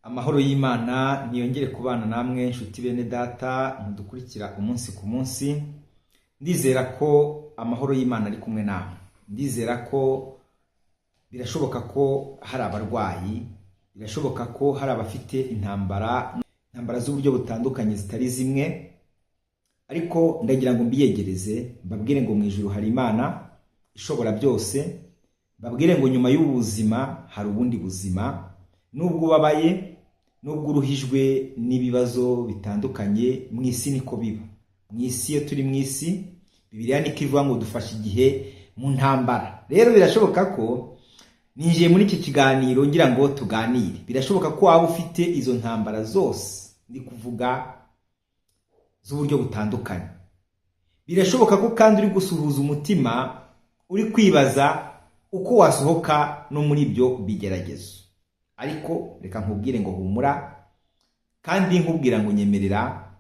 Amahoro y'Imana niyongere kubana namwe, nshuti bene data mudukurikira umunsi ku munsi. Ndizera ko amahoro y'Imana ari kumwe namwe. Ndizera ko birashoboka ko hari abarwayi, birashoboka ko hari abafite intambara, intambara z'uburyo butandukanye zitari zimwe, ariko ndagira ngo mbiyegereze, mbabwire ngo mu ijuru hari Imana ishobora byose, mbabwire ngo nyuma y'ubu buzima hari ubundi buzima. Nubwo ubabaye, nubwo uruhijwe n'ibibazo bitandukanye mu isi, niko biba mu isi. Iyo turi mu isi, Bibiliya niko ivuga ngo dufashe igihe mu ntambara. Rero birashoboka ko ninjiye muri iki kiganiro ngira ngo tuganire, birashoboka ko waba ufite izo ntambara zose ndi kuvuga z'uburyo butandukanye. Birashoboka ko kandi uri gusuhuza umutima, uri kwibaza uko wasohoka no muri ibyo bigeragezo. Ariko reka nkubwire ngo humura, kandi nkubwira ngo nyemerera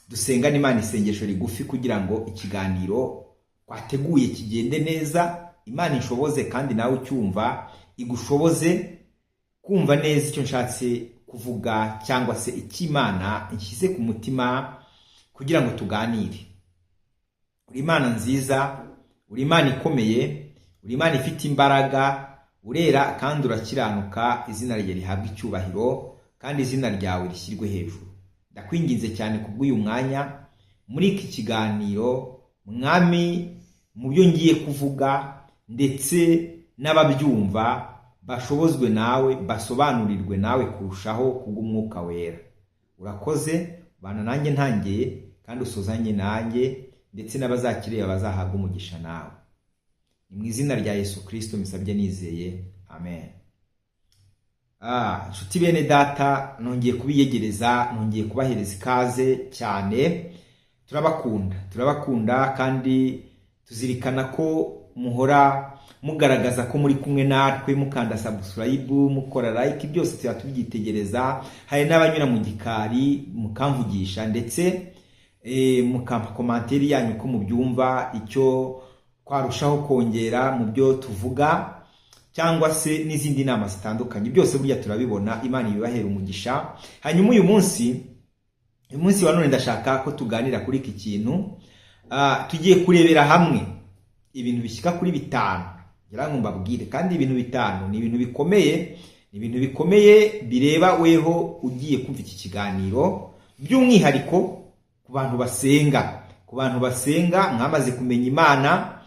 dusengane Imana isengesho rigufi kugira ngo ikiganiro twateguye kigende neza, Imana inshoboze kandi nawe ucyumva igushoboze kumva neza icyo nshatse kuvuga cyangwa se icyo Imana nshyize ku mutima kugira ngo tuganire. Uri Imana nziza, uri Imana ikomeye, uri Imana ifite imbaraga, urera kandi urakiranuka. Izina rye rihabwa icyubahiro kandi izina ryawe rishyirwe hejuru. Ndakwinginze cyane kubw'uyu mwanya muri iki kiganiro, Mwami, mu byo ngiye kuvuga ndetse n'ababyumva bashobozwe nawe, basobanurirwe nawe kurushaho kubw'Umwuka Wera. Urakoze, bana nanjye ntangiye kandi usozanye nanjye, ndetse n'abazakireba bazahabwa umugisha nawe. Ni mu izina rya Yesu Kirisito mbisabye nizeye, amen. Nshuti bene data, nongeye kubiyegereza, nongeye kubahereza ikaze cyane. Turabakunda, turabakunda kandi tuzirikana ko muhora mugaragaza ko muri kumwe natwe, mukanda subscribe, mukora like, byose tuba tubyitegereza. Hari n'abanyura mu gikari mukamvugisha, ndetse mukampa commentaire yanyu ko mubyumva, icyo twarushaho kongera mu byo tuvuga cyangwa se n'izindi nama zitandukanye. Byose burya turabibona. Imana ibibahera umugisha. Hanyuma uyu munsi wa none ndashaka ko tuganira kuri iki kintu. Tugiye kurebera hamwe ibintu bishyika kuri 5 ngira ngo mbabwire, kandi ibintu 5 ni ibintu bikomeye, ni ibintu bikomeye bireba weho ugiye kumva iki kiganiro, by'umwihariko ku bantu basenga, ku bantu basenga mwamaze kumenya Imana,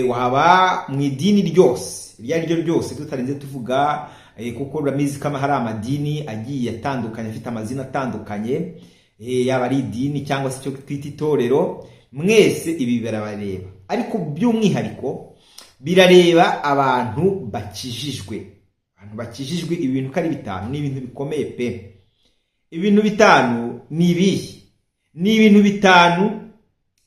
waba mu idini ryose iryo ari ryo ryose, tutarinze tuvuga, kuko urabizi ko hari amadini agiye atandukanye afite amazina atandukanye, yaba ari idini cyangwa se icyo twita itorero, mwese ibi birabareba. Ariko by'umwihariko birareba abantu bakijijwe, abantu bakijijwe. Ibi bintu uko ari 5 ni ibintu bikomeye pe. Ibintu 5 ni ibihe? Ni ibintu 5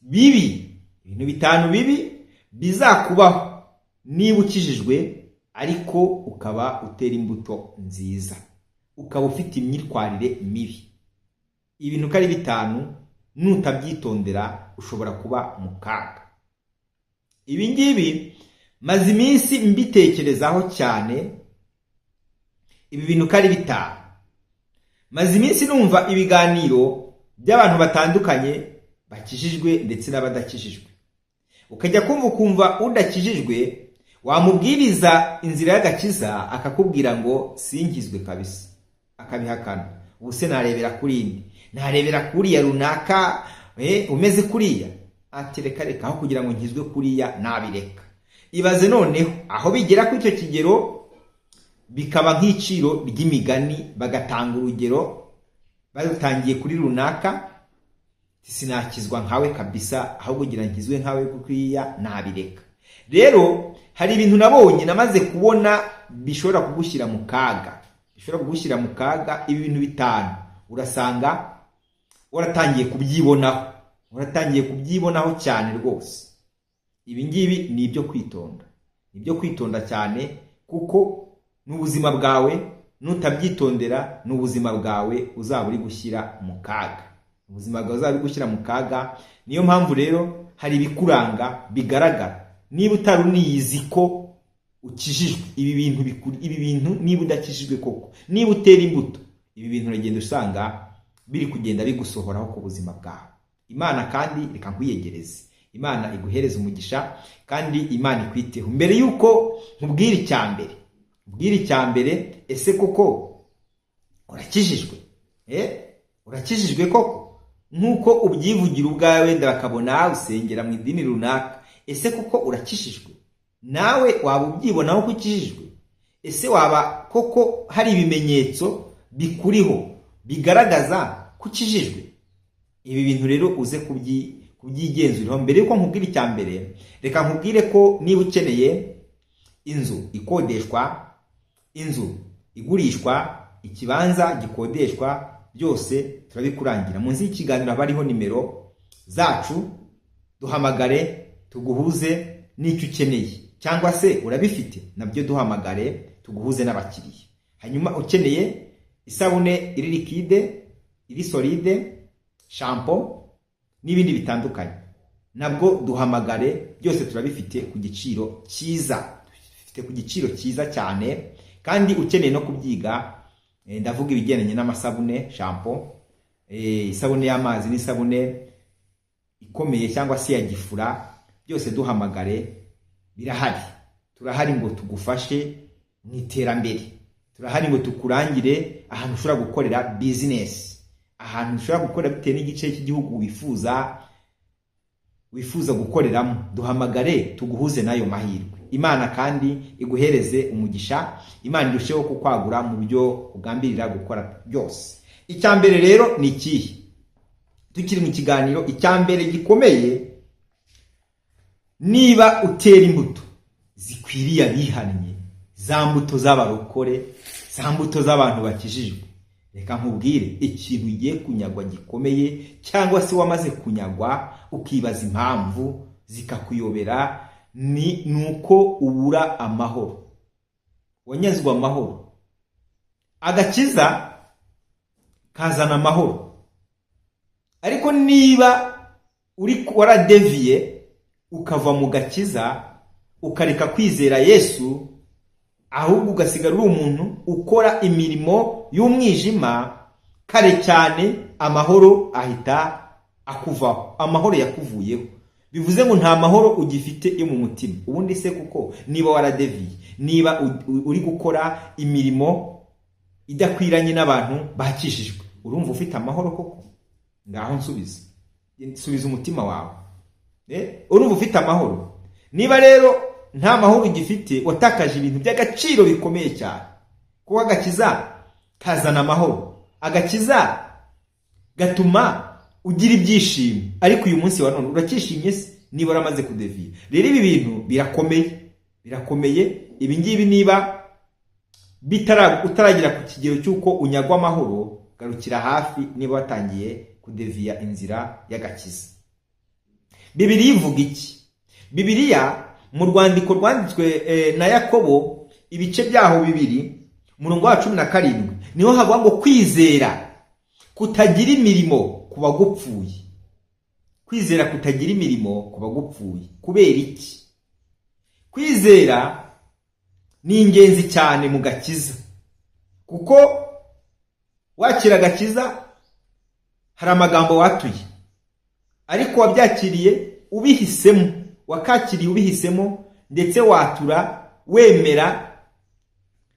bibi, ibintu 5 bibi bizakubaho niba ukijijwe ariko ukaba utera imbuto nziza, ukaba ufite imyitwarire mibi. Ibintu uko ari 5, nutabyitondera ushobora kuba mu kaga. Ibi ngibi maze iminsi mbitekerezaho cyane. Ibi bintu uko ari 5, maze iminsi numva ibiganiro by'abantu batandukanye bakijijwe ndetse n'abadakijijwe. Ukajya kumva ukumva udakijijwe wamubwiriza inzira y'agakiza akakubwira ngo sinkizwe kabisa, akabihakana. Ubu se narebera kuri indi, narebera kuriya runaka umeze kuriya? Ati reka reka, aho kugira ngo nkizwe kuriya nabireka. Ibaze noneho aho bigera kuri icyo kigero, bikaba nk'iciro ry'imigani, bagatanga urugero barutangiye kuri runaka: sinakizwa nkawe kabisa, ahubwo kugira nkizwe nkawe kuriya nabireka. Rero hari ibintu nabonye, namaze kubona bishobora kugushyira mu kaga, bishobora kugushyira mu kaga. Ibi bintu 5 urasanga waratangiye kubyibonaho, waratangiye kubyibonaho cyane rwose. Ibi ngibi ni ibyo kwitonda, ni ibyo kwitonda cyane, kuko n'ubuzima bwawe nutabyitondera, ni ubuzima bwawe uzaba uri gushyira mu kaga, ubuzima bwawe uzaba uri gushyira mu kaga. Niyo mpamvu rero hari ibikuranga bigaragara niba utari uniyizi ko ukijijwe. Ibi bintu, ibi bintu, niba udakijijwe koko, niba utera imbuto. Ibi bintu uragenda usanga biri kugenda bigusohoraho ku buzima bwawe. Imana kandi reka nkwiyegereze, Imana iguhereze umugisha kandi Imana ikwiteho. Mbere y'uko nkubwira icya mbere, nkubwira icya mbere, ese koko urakijijwe? Urakijijwe koko nk'uko ubyivugira ubwawe, wenda bakabona usengera mu idini runaka? Ese koko urakijijwe? Nawe waba ubyibonaho ko ukijijwe? Ese waba koko hari ibimenyetso bikuriho bigaragaza ko ukijijwe? Ibi bintu rero uze kubyigenzuriraho. Mbere y'uko nkubwira icya mbere, reka nkubwire ko niba ukeneye inzu ikodeshwa, inzu igurishwa, ikibanza gikodeshwa, byose turabikurangira. Munsi y'ikiganiro haba hariho nimero zacu, duhamagare tuguhuze n'icyo ukeneye, cyangwa se urabifite nabyo duhamagare tuguhuze n'abakiriya. Hanyuma ukeneye isabune iri liquide, iri solide, shampoo n'ibindi bitandukanye, nabwo duhamagare, byose turabifite ku giciro cyiza, dufite ku giciro cyiza cyane. Kandi ukeneye no kubyiga, ndavuga ibigendanye n'amasabune, shampoo, isabune y'amazi n'isabune ikomeye cyangwa se ya gifura, byose duhamagare, birahari. Turahari ngo tugufashe mu iterambere, turahari ngo tukurangire ahantu ushobora gukorera bizinesi, ahantu ushobora gukorera bitewe n'igice cy'igihugu wifuza gukoreramo. Duhamagare tuguhuze n'ayo mahirwe. Imana kandi iguhereze umugisha, Imana irusheho kukwagura mu byo ugambirira gukora byose. Icya mbere rero ni ikihe? Tukiri mu kiganiro, icya mbere gikomeye, niba utera imbuto zikwiriye abihannye, za mbuto z'abarokore, za mbuto z'abantu bakijijwe, reka nkubwire ikintu ugiye kunyagwa gikomeye, cyangwa se wamaze kunyagwa ukibaza impamvu zikakuyobera, ni uko ubura amahoro, wanyazwe amahoro. Agakiza kazana amahoro, ariko niba uri waradeviye ukava mu gakiza, ukareka kwizera Yesu, ahubwo ugasigara uri umuntu ukora imirimo y'umwijima, kare cyane amahoro ahita akuvaho. Amahoro yakuvuyeho, bivuze ngo nta mahoro ugifite yo mu mutima. Ubundi se kuko niba waradeviye, niba uri gukora imirimo idakwiranye n'abantu bakijijwe, urumva ufite amahoro koko? Ngaho nsubiza, subiza umutima wawe. Urumva ufite amahoro? Niba rero nta mahoro ugifite, watakaje ibintu by'agaciro bikomeye cyane, kuko agakiza kazana amahoro, agakiza gatuma ugira ibyishimo. Ariko uyu munsi wa none uracyishimye se niba waramaze kudeviya? Rero ibi bintu birakomeye, birakomeye. Ibi ngibi niba utaragera ku kigero cy'uko unyagwa amahoro, garukira hafi niba watangiye kudeviya inzira y'agakiza. Bibiliya ivuga iki? Bibiliya mu rwandiko rwanditswe na Yakobo, ibice byaho 2, umurongo wa 17, niho havuga ngo kwizera kutagira imirimo kuba gupfuye. Kwizera kutagira imirimo kuba gupfuye. Kubera iki? Kwizera ni ingenzi cyane mu gakiza, kuko wakira agakiza hari amagambo watuye, ariko wabyakiriye ubihisemo, wakakiriye ubihisemo, ndetse watura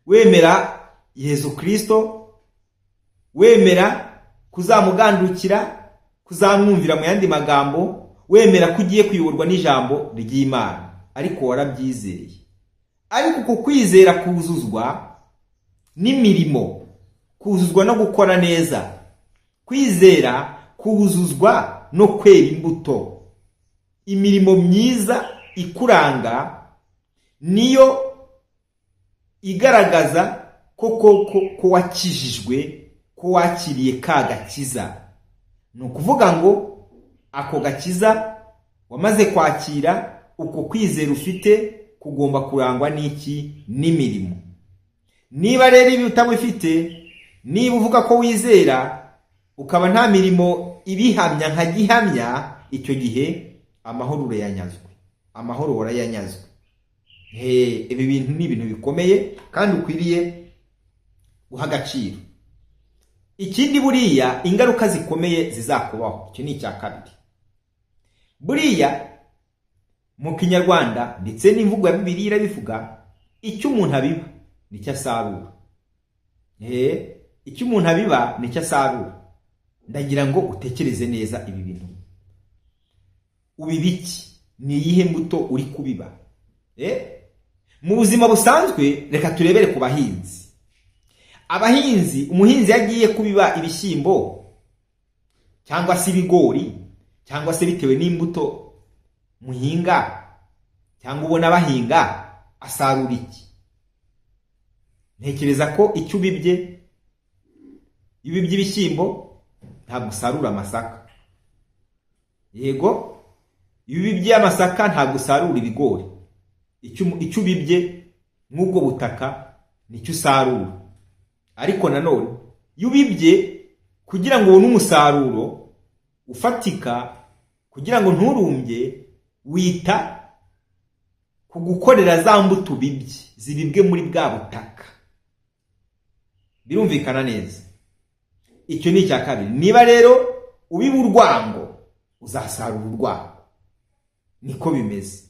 wemera Yezu Kristo, wemera kuzamugandukira, kuzamwumvira, mu yandi magambo wemera ko ugiye kuyoborwa n'ijambo ry'Imana, ariko warabyizeye. Ariko uko kwizera kuzuzwa n'imirimo, kuzuzwa no gukora neza. Kwizera kuzuzwa no kwera imbuto. Imirimo myiza ikuranga niyo igaragaza ko koko ko wakijijwe, ko wakiriye ka gakiza. Ni ukuvuga ngo ako gakiza wamaze kwakira, uko kwizera ufite kugomba kurangwa n'iki? N'imirimo. Niba rero ibi utabifite, niba uvuga ko wizera ukaba nta mirimo ibihamya nka gihamya, icyo gihe amahoro urayanyazwe, amahoro warayanyazwe. Ibi bintu ni ibintu bikomeye kandi ukwiriye guha agaciro. Ikindi, buriya ingaruka zikomeye zizakubaho, icyo ni icya kabiri. Buriya mu Kinyarwanda ndetse n'imvugo ya Bibiliya irabivuga, icyo umuntu abiba nicyo asarura. Icyo umuntu abiba nicyo asarura. Ndagira ngo utekereze neza ibi bintu. Ubiba iki? Ni iyihe mbuto uri kubiba? Mu buzima busanzwe, reka turebere ku bahinzi. Abahinzi, umuhinzi yagiye kubiba ibishyimbo cyangwa se ibigori, cyangwa se bitewe n'imbuto muhinga cyangwa ubona bahinga, asarura iki? Ntekereza ko icyo ubibye, iyo ubibye ibishyimbo ntabwo usarura amasaka. Yego, iyo ubibye amasaka ntabwo usarura ibigori. Icyo ubibye nk'ubwo butaka nicyo usarura. Ariko nanone iyo ubibye kugira ngo ubone umusaruro ufatika, kugira ngo nturumbye, wita ku gukorera za mbuto ubibye zibibwe muri bwa butaka. Birumvikana neza. Icyo ni icya kabiri. Niba rero ubiba urwango, uzasarura urwango, niko bimeze.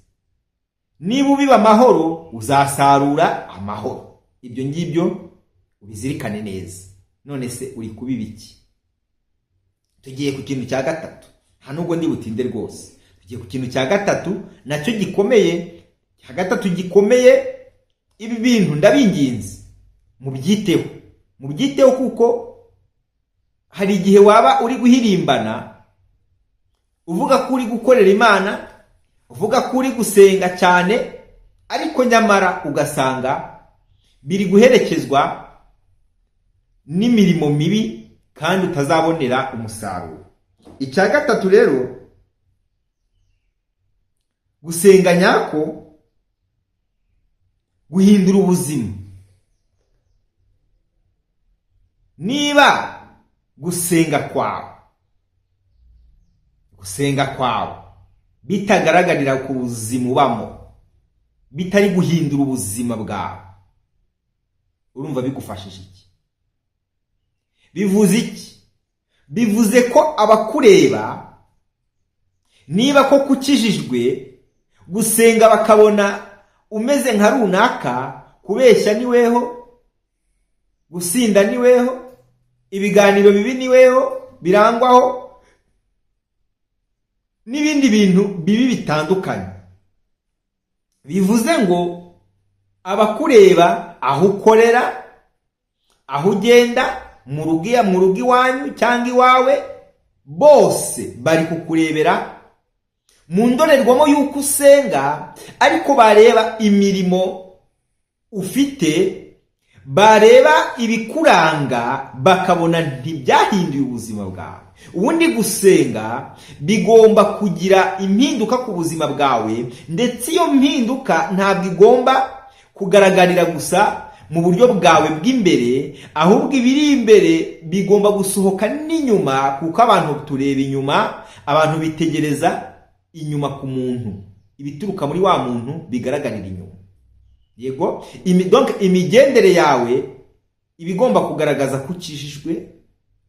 Niba ubiba amahoro, uzasarura amahoro. Ibyo ngibyo ubizirikane neza. None se uri kubiba iki? Tugiye ku kintu cya gatatu, nta nubwo ndi butinde rwose. Tugiye ku kintu cya gatatu nacyo gikomeye, cya gatatu gikomeye. Ibi bintu ndabinginze mubyiteho, mubyiteho, kuko hari igihe waba uri guhirimbana uvuga ko uri gukorera Imana, uvuga ko uri gusenga cyane, ariko nyamara ugasanga biri guherekezwa n'imirimo mibi kandi utazabonera umusaruro. Icya gatatu rero, gusenga nyako guhindura ubuzima. Niba gusenga kwawe bitagaragarira ku buzima ubamo, bitari guhindura ubuzima bwawe, urumva bigufashije iki? Bivuze iki? Bivuze ko abakureba, niba koko ukijijwe, gusenga bakabona umeze nka runaka, kubeshya ni weho, gusinda ni weho, ibiganiro bibi ni weho birangwaho, n'ibindi bintu bibi bitandukanye, bivuze ngo abakureba aho ukorera, aho ugenda, mu rugo iwanyu cyangwa iwawe, bose bari kukurebera mu ndorerwamo y'uko usenga, ariko bareba imirimo ufite, bareba ibikuranga, bakabona ntibyahinduye ubuzima bwawe. Ubundi gusenga bigomba kugira impinduka ku buzima bwawe, ndetse iyo mpinduka ntabwo igomba kugaragarira gusa mu buryo bwawe bw'imbere, ahubwo ibiri imbere bigomba gusohoka n'inyuma, kuko abantu tureba inyuma, abantu bitegereza inyuma ku muntu, ibituruka muri wa muntu bigaragarira inyuma. Yego, donc imigendere yawe iba igomba kugaragaza ko ukijijwe,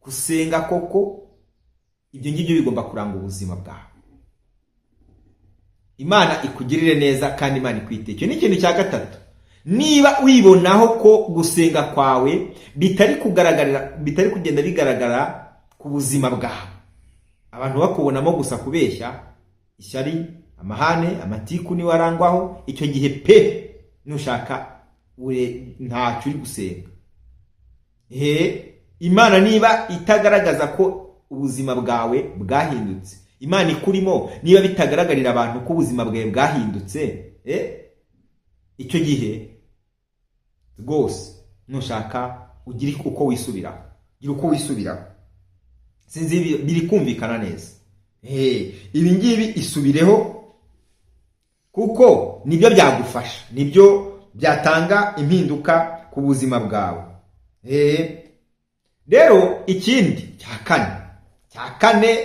gusenga koko, ibyo ngibyo bigomba kuranga ubuzima bwawe. Imana ikugirire neza kandi Imana ikwite. Icyo ni ikintu cya gatatu. Niba wibonaho ko gusenga kwawe bitari kugaragarira, bitari kugenda bigaragara ku buzima bwawe, abantu bakubonamo gusa kubeshya, ishyari, amahane, amatiku niwe arangwaho, icyo gihe pe nushaka ntacyo uri gusenga. Imana niba itagaragaza ko ubuzima bwawe bwahindutse, Imana ikurimo niba bitagaragarira abantu ko ubuzima bwawe bwahindutse, icyo gihe rwose nushaka ugire uko wisubiraho, gira uko wisubiraho. Sinzi biri kumvikana neza. Ibi ngibi isubireho, kuko nibyo byagufasha, nibyo byatanga impinduka ku buzima bwawe. Rero ikindi cya kane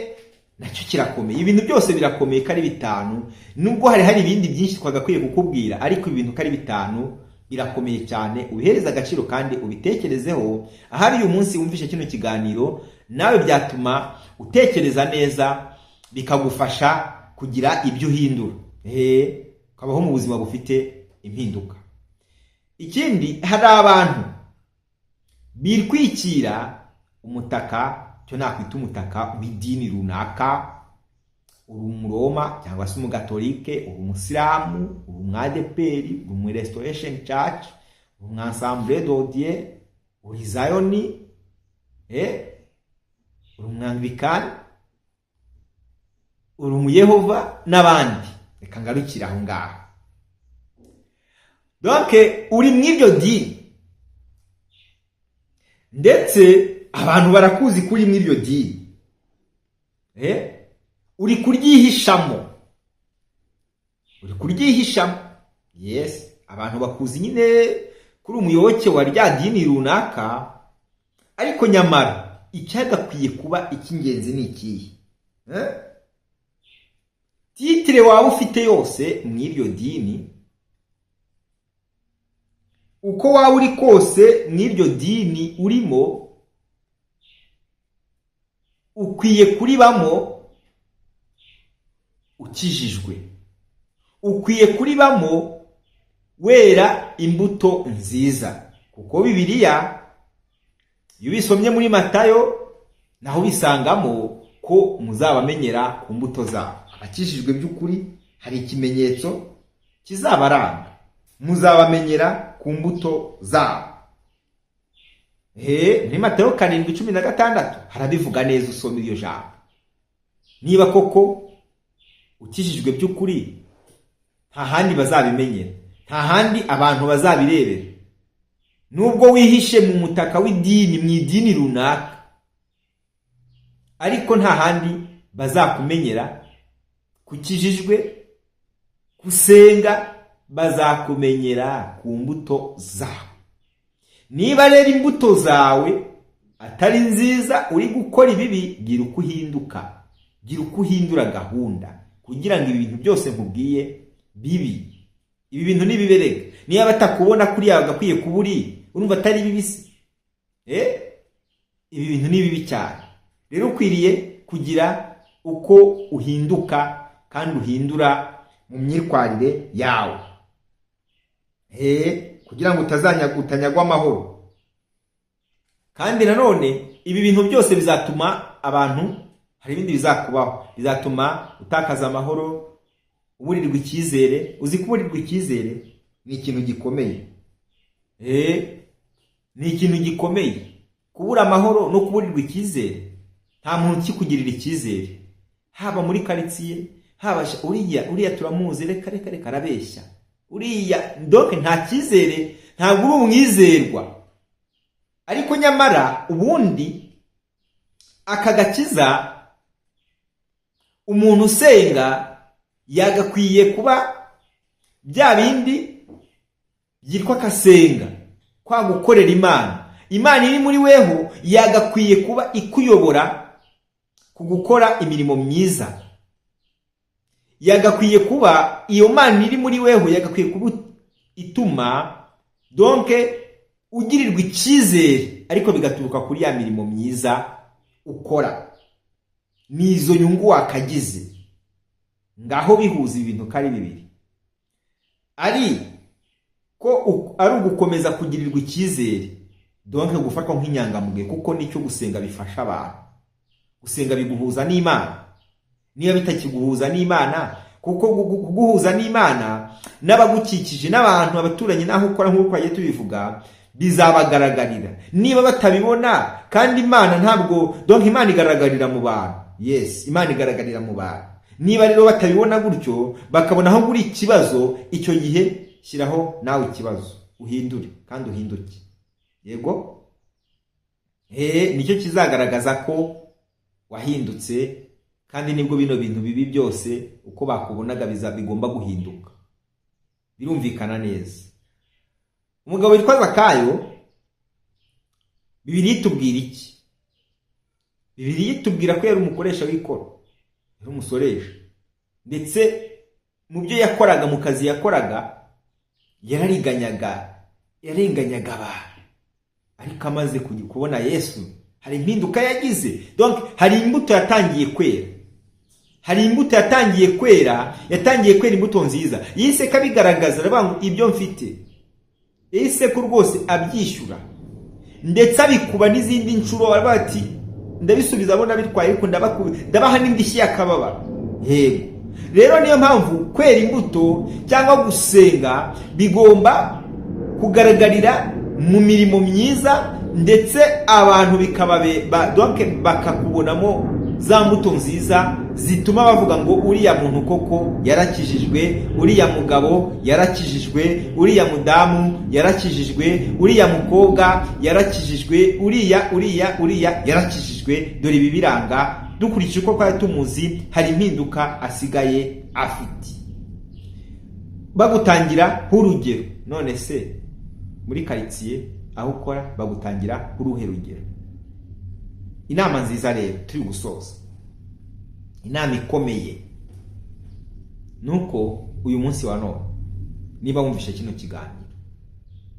nacyo kirakomeye. Ibintu byose birakomeye ko ari bitanu, nubwo hari ibindi byinshi twagakwiye kukubwira, ariko ibintu ko ari bitanu Birakomeye cyane, ubihereze agaciro kandi ubitekerezeho. Ahari uyu munsi wumvishe kino kiganiro, nawe byatuma utekereza neza, bikagufasha kugira ibyo uhindura, ukabaho mu buzima bufite impinduka. Ikindi, hari abantu bitwikira umutaka, cyo nakwita umutaka w'idini runaka. Uri Umuroma cyangwa se Umugatolike, uri Umusilamu, uri Umwadeperi, uri umu Restoration Church, uri umu Assemblée de Dieu, uri Zayoni, uri Umwanglikani, uri Umuyehova n'abandi. Reka ngarukire aho ngaho. Donc uri mu iryo dini, ndetse abantu barakuzi ko uri mu iryo dini, uri kuryihishamo, uri kuryihishamo. Yes, abantu bakuzi nyine kuri umuyoboke wa rya dini runaka, ariko nyamara icyagakwiye kuba icy'ingenzi ni ikihe? Titre waba ufite yose mu iryo dini, uko waba uri kose mu iryo dini urimo, ukwiye kuribamo ukijijwe, ukwiye kuribamo wera imbuto nziza, kuko Bibiliya iyo ubisomye muri Matayo naho ubisangamo ko muzabamenyera ku mbuto zabo. Abakijijwe by'ukuri hari ikimenyetso kizabaranga, muzabamenyera ku mbuto zabo. Muri Matayo 7:16 harabivuga neza. Usoma iryo jambo, niba koko ukijijwe by'ukuri, nta handi bazabimenyera, nta handi abantu bazabirebera. Nubwo wihishe mu mutaka w'idini, mu idini runaka, ariko nta handi bazakumenyera kukijijwe gusenga, bazakumenyera ku mbuto zawe. Niba rero imbuto zawe atari nziza, uri gukora ibibi, gira uko uhinduka, gira uko uhindura gahunda, kugira ngo ibi bintu byose nkubwiye bibi, ibi bintu nibibereka. Niba batakubona kuriya bagakwiye kuba uri, urumva atari bibi se? Ibi bintu ni bibi cyane. Rero ukwiriye kugira uko uhinduka kandi uhindura mu myitwarire yawe, kugira ngo utanyagwa amahoro. Kandi nanone ibi bintu byose bizatuma abantu, hari ibindi bizakubaho, bizatuma utakaza amahoro, uburirwa icyizere. Uzi kuburirwa icyizere ni ikintu gikomeye, ni ikintu gikomeye kubura amahoro no kuburirwa icyizere. Nta muntu ukikugirira icyizere, haba muri karitsiye, haba uriya, uriya turamuzi, reka reka reka, arabeshya uriya. Donc nta cyizere, ntabwo uri umwizerwa. Ariko nyamara ubundi aka gakiza, umuntu usenga yagakwiye kuba bya bindi byitwa akasenga, kwa gukorera Imana. Imana iri muri weho yagakwiye kuba ikuyobora ku gukora imirimo myiza. Yagakwiye kuba iyo Mana iri muri weho yagakwiye kuba ituma donc ugirirwa icyizere, ariko bigaturuka kuri ya mirimo myiza ukora. Ni izo nyungu wakagize. Ngaho bihuza ibintu ko ari bibiri, ari ko ari ugukomeza kugirirwa icyizere, donc gufatwa nk'inyangamugayo, kuko nicyo gusenga bifasha abantu. Gusenga biguhuza n'Imana. Niba bitakiguhuza n'Imana, kuko kuguhuza n'Imana n'abagukikije n'abantu, abaturanyi n'aho ukora, nk'uko twagiye tubivuga, bizabagaragarira. Niba batabibona, kandi Imana ntabwo, donc Imana igaragarira mu bantu. Yes, Imana igaragarira mu bantu. Niba rero batabibona gutyo, bakabona aho uri ikibazo, icyo gihe shyiraho nawe ikibazo, uhindure kandi uhinduke. Yego, nicyo kizagaragaza ko wahindutse, kandi nibwo bino bintu bibi byose uko bakubonaga bigomba guhinduka. Birumvikana neza. Umugabo witwa Zakayo, Bibiliya itubwira iki? Bibiliya itubwira ko yari umukoresha w'ikoro, yari umusoresha. Ndetse mu byo yakoraga, mu kazi yakoraga, yarariganyaga. Yarenganyaga abantu, ariko amaze kubona Yesu hari impinduka yagize. Donc hari imbuto yatangiye kwera, hari imbuto yatangiye kwera, yatangiye kwera imbuto nziza. Yise ko abigaragaza, aravuga ngo ibyo mfite, yahise ko rwose abyishyura, ndetse abikuba n'izindi nshuro. Aravuga ati ndabisubiza abo nabitwaye, ariko ndabaha n'indishyi y'akababaro. Yego, rero niyo mpamvu kwera imbuto cyangwa gusenga bigomba kugaragarira mu mirimo myiza, ndetse abantu donc bakakubonamo za mbuto nziza zituma bavuga ngo uriya muntu koko yarakijijwe, uriya mugabo yarakijijwe, uriya mudamu yarakijijwe, uriya mukobwa yarakijijwe, uriya, uriya, uriya yarakijijwe. Dore ibi biranga, dukurikije uko twari tumuzi, hari impinduka asigaye afite. Bagutangira nk'urugero. None se muri karitsiye aho ukora bagutangira uruhe rugero? Inama nziza rero turi gusoza, inama ikomeye, ni uko uyu munsi wa none niba wumvishe kino kiganiro,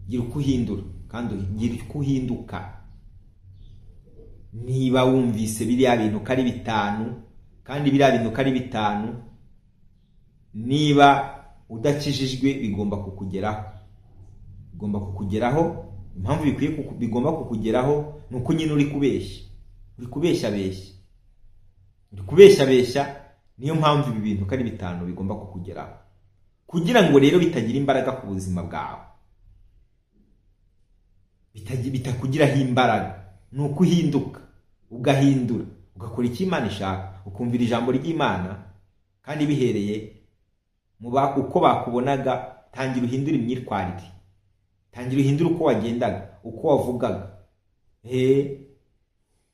gira uko uhindura kandi gira uko uhinduka. Niba wumvise biriya bintu ko ari bitanu, kandi biriya bintu ko ari bitanu, niba udakijijwe bigomba kukugeraho, bigomba kukugeraho. Impamvu bikwiye bigomba kukugeraho ni uko nyine uri kubeshya, uri kubeshyabeshya, uri kubeshyabeshya. Niyo mpamvu ibi bintu ko ari bitanu bigomba kukugeraho. Kugira ngo rero bitagira imbaraga ku buzima bwawe, bitakugiraho imbaraga, ni uko uhinduka, ugahindura, ugakora icyo Imana ishaka, ukumvira ijambo ry'Imana, kandi bihereye mu uko bakubonaga. Tangira uhindure imyitwarire, tangira uhindure uko wagendaga, uko wavugaga,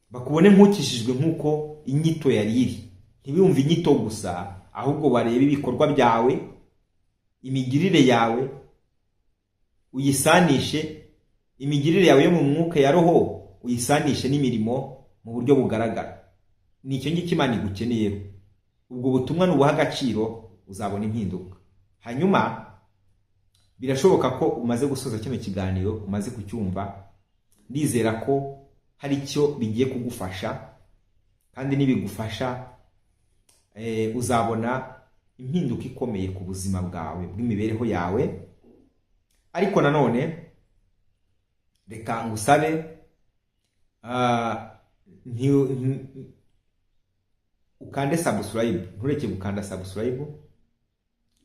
bakubone nk'ukijijwe nk'uko inyito yari iri. Ntibumve inyito gusa, ahubwo barebe ibikorwa byawe, imigirire yawe uyisanishe, imigirire yawe yo mu mwuka ya roho uyisanishe n'imirimo mu buryo bugaragara. Ni icyo ngicyo Imana igukeneyeho. Ubwo butumwa nubuha agaciro, uzabona impinduka. Hanyuma birashoboka ko umaze gusoza kino kiganiro, umaze kucyumva, ndizera ko hari icyo bigiye kugufasha, kandi nibigufasha uzabona impinduka ikomeye ku buzima bwawe bw'imibereho yawe. Ariko nanone reka ngusabe ukande subscribe, ntureke gukanda subscribe,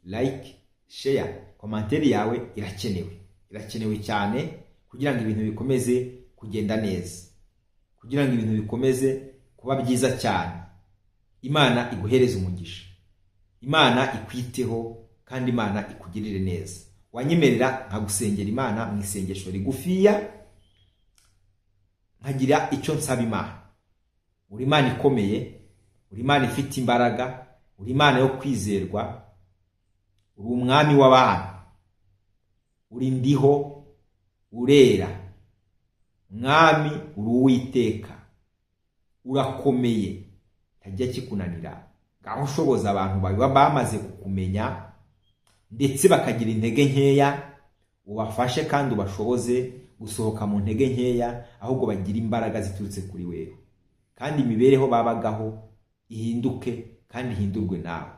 like, share. Commentaire yawe irakenewe, irakenewe cyane kugira ngo ibintu bikomeze kugenda neza, kugira ngo ibintu bikomeze kuba byiza cyane. Imana iguhereze umugisha, Imana ikwiteho, kandi Imana ikugirire neza. Wanyemerera nkagusengera Imana mu isengesho rigufiya, nkagira icyo nsaba Imana? Uri Imana ikomeye, uri Imana ifite imbaraga, uri Imana yo kwizerwa, uri umwami w'abantu, uri ndiho, urera mwami, uri Uwiteka, urakomeye, ntajya kikunanira. Ngaho ushoboza abantu baba bamaze kukumenya ndetse bakagira intege nkeya, ubafashe kandi ubashoboze gusohoka mu ntege nkeya, ahubwo bagira imbaraga ziturutse kuri wewe, kandi imibereho babagaho ihinduke kandi ihindurwe nawe.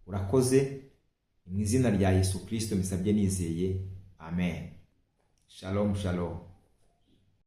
Urakoze. Mu izina rya Yesu Kirisito mbisabye nizeye, amen. Shalom, shalom.